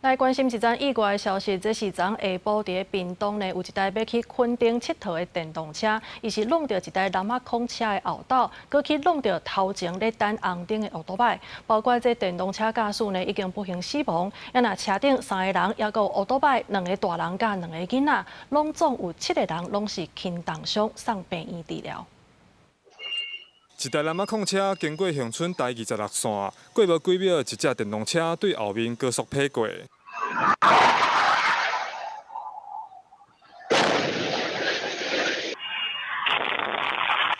來關心一則意外的消息，這是昨昏下晡佇屏東呢，有一台欲去墾丁𨑨迌的電動車，伊是挵著一台南仔礦車的後斗，閣去挵著頭前咧等紅燈的歐多擺，包括這電動車駕駛呢已經不幸死亡，啊若車頂三个人，抑閣有歐多擺兩个大人佮兩个囡仔，攏總有七个人攏是輕重傷，送病院治療。一台南仔礦車經過恆春台26線，過無幾秒，一隻電動車對後面高速迫過。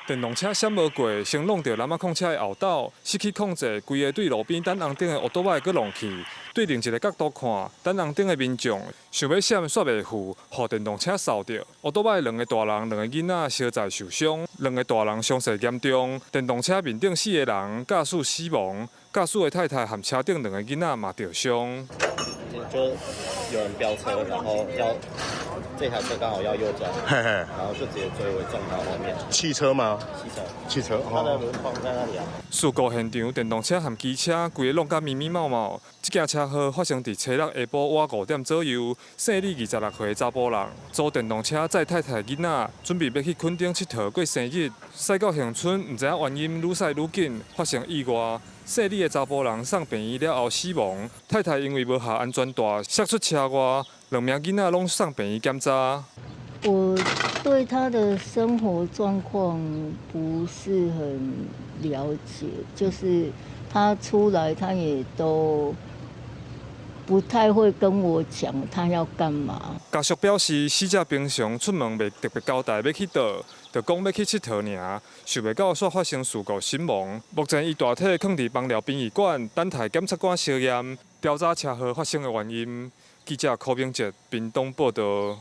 電動車閃無過，先挵著南仔礦車的後斗，失去控制，規个對路邊等紅燈的歐多擺閣挵去。對另一个角度看，等紅燈的民眾想欲閃煞袂赴，予電動車掃著。歐多擺兩个大人、兩个囡仔相載受傷，兩个大人傷勢嚴重。電動車面頂四个人，駕駛死亡，駕駛的太太和車頂兩个囡仔嘛著傷。就有人飆車，然後要這台車剛好要右轉，然後就直接追尾撞到後面。汽車嗎？汽車。汽車。它的輪框在那裡啊。事故現場，電動車和機車規个弄甲密密麻麻。這件車禍發生佇初六下晡晚5點左右，姓李26歲的查埔人，租電動車載太太囡仔，準備欲去墾丁𨑨迌過生日，駛到恆春，毋知影原因，愈駛愈緊，發生意外。姓李的查埔人送病院了後死亡，太太因為無繫安全帶，摔出車外，兩名囡仔攏送病院檢查。我對他的生活狀況不是很了解，就是他出來，他也都不太會跟我講他要幹嘛。家屬表示，死者平常出門袂特別交代欲去佗，就講欲去𨑨迌爾，想袂到煞發生事故身亡。目前伊大體囥佇枋寮殯儀館，等待檢察官相驗調查車禍發生的原因。記者柯明哲屏東報導。